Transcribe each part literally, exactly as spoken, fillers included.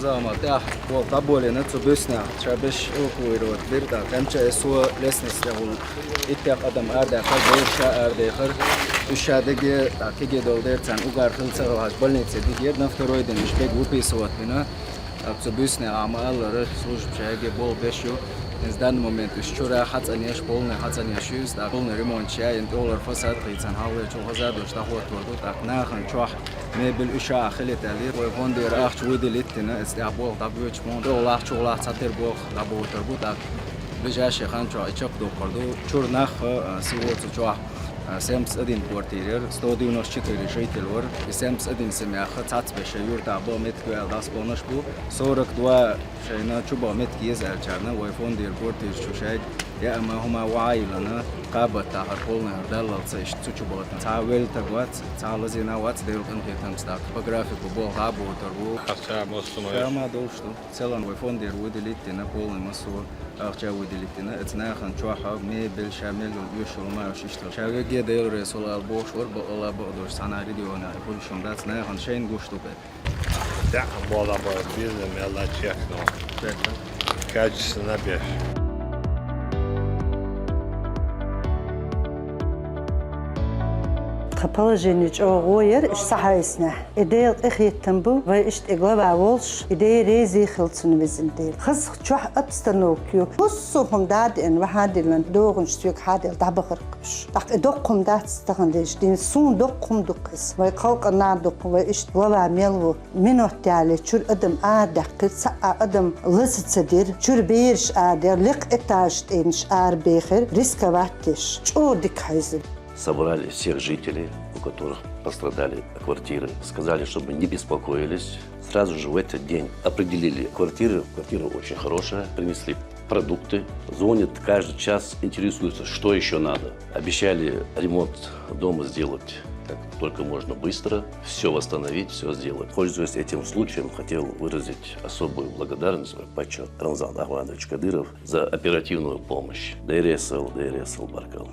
Зама тӀехь болх дӀаболийна цу буьйсанехь, ша беш эвакуировать бира, тӀаккха МЧС-о лестница тӀехула иттех адам арадаьккхира, бераш ша арадехира. Уьш ша дерриге, тӀаккха кегий долу дера царна уггар хилла ца хилча, больнице дигира, на второй день уьш берриге выписывать бина. ТӀаккха цу буьйсанехь ма-аллара, служба шайга болх беш ю. Иза данный момент уьш чура хьацӀанъеш, полный хьацӀанъеш ю иза, тӀаккха полный ремонт ша, ин тӀехула фасад хийцина, хьалхалерчул хаза долуш дӀахӀоттор ду, тӀаккха нахана чохь мебель уьш а хила тӀаьллера. Вай фондера ахча выделить дина, иза тӀехь болх дӀабоьдуш ма ду. ТӀехулахь, чухулахь цхьатера болх дӀабохуьйтур бу, тӀаккха ближайший хан чохь и чекхдоккхур ду. Чура нах а, а, всего цу чохь, а, семьдесят один квартира яра, сто девяносто четыре житель вара. И семьдесят один семья а цхьацца беш шайн юьртахь бан меттиг аьлла дӀасабовлуш бу. Сорок два шайна чубан меттиг еза аьллачарна, вай фондера квартираш чу шайга яа ма хӀума ваьлла, кхабатта хӀара полный хӀара даллалц иштта цу чу бахийтина. Цхьа велла стаг вац, цхьа лазийна вац, Делан къинхетамца, тӀаккха по графику болх дӀабохуьйтур бу. Ахча массо а ма долуш ду. Селан вай фондера выделить дина, полный массо а ахча выделить дина. Эца нахана чохь мебель, ша мел йолу, оьшуш йолу ма уьш иштта. Ша вегге Дела реза хуьлда бохуш вара, бакъалла бакъдолуш цхьана регионехь хуьлуш хӀума дац, нахана шайна гуш ду кхе. ДӀа а болу бара, бизнес мел а чекхно. Качественно беш. Тхан положение чӀогӀа гӀо яра, уьш схьахьийсинехь. И Делан къинхетам бу, вай иштта и глава волуш, и ден реза хила цунна везан Дела. Хаза чохь обстановка ю. Массо а хӀума дӀадеана, ваьхьа диллина, догӀанаш соьга хьаделла дӀабахара уьш. ТӀаккха и доккха хӀума дац тахана дезаш, дийна суна доккха хӀума ду-кх иза. Вай халкъана доккха, вай иштта глава мел ву. Минот яле, чуьра адам арадаьккхира, цхьа а адам лаза ца дира, чуьра бераш арадаьхира, лекха этажаш тӀенаш арабехира, рисковать деш. ЧӀогӀа дика хьийзира. Собрали всех жителей, у которых пострадали квартиры. Сказали, чтобы не беспокоились. Сразу же в этот день определили квартиры. Квартира очень хорошая. Принесли продукты. Звонят каждый час, интересуются, что ещё надо. Обещали ремонт дома сделать как только можно быстро. Всё восстановить, всё сделать. Пользуясь этим случаем, хотел выразить особую благодарность, подчеркнуть, Рамзан Ахмадович Кадыров за оперативную помощь. Дересал, дересал баркал.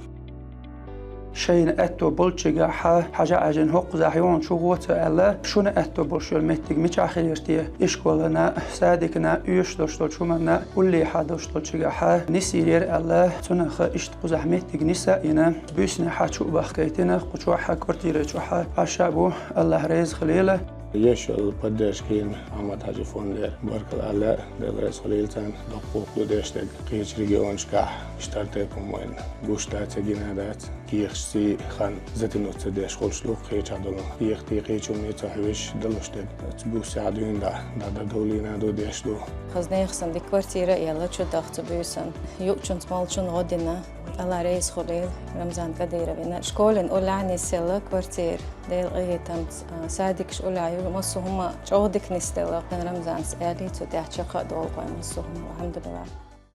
Шайна аьтто болчигахь, хьажа Ӏаьжина хӀокхузахь йогӀун чу гӀо ца аьлла, шуна аьтто болуш йолу меттиг мичахь хилира те? Ишколана, садикана, оьшуш долуш долчу хӀуманна, уллехьа долуш долчигахь, нисйийр яра аьлла, цунах иштта кхузахь меттиг ниса а йина, буьйсанехьа чу а бахкийтина, кху чохь квартира чохь Ӏаш а бу, Аллахь реза хилийла. Еш йолу поддержка йина Ахьмад-Хьаьжин фондера баркалла аьлла, Дела реза хуьлийла царна, доккха гӀуллакх ду деш дерг. Кхечу регионашкахь иштта тайпа хӀума вайна гуш дац, гина дац. Кехаш сий хан затянуть ца деш хуьлуш ду, кхечахь долу кехатий, кхечунний ца хьоьжуш далуш дерг. Оцу буьйсехь дуьйна дӀа, дӀа, дӀадовлийна ду, деш ду. Хаза нехан санна дика квартира а елла, чу даха цу буьйсанна. Юучунца молчун гӀо дина. Аллахь реза хуьлийла Рамзан Кадыровна. Школин уллехь нисъелла квартира, Делан къинхетамца, а, садикаш уллехь ю, массо а хӀума чӀогӀа дика нисделла. Рамзанца аьлла, цу тӀехь чекх а долу кхуьнан массо а хӀума, алхьамдулиллахь.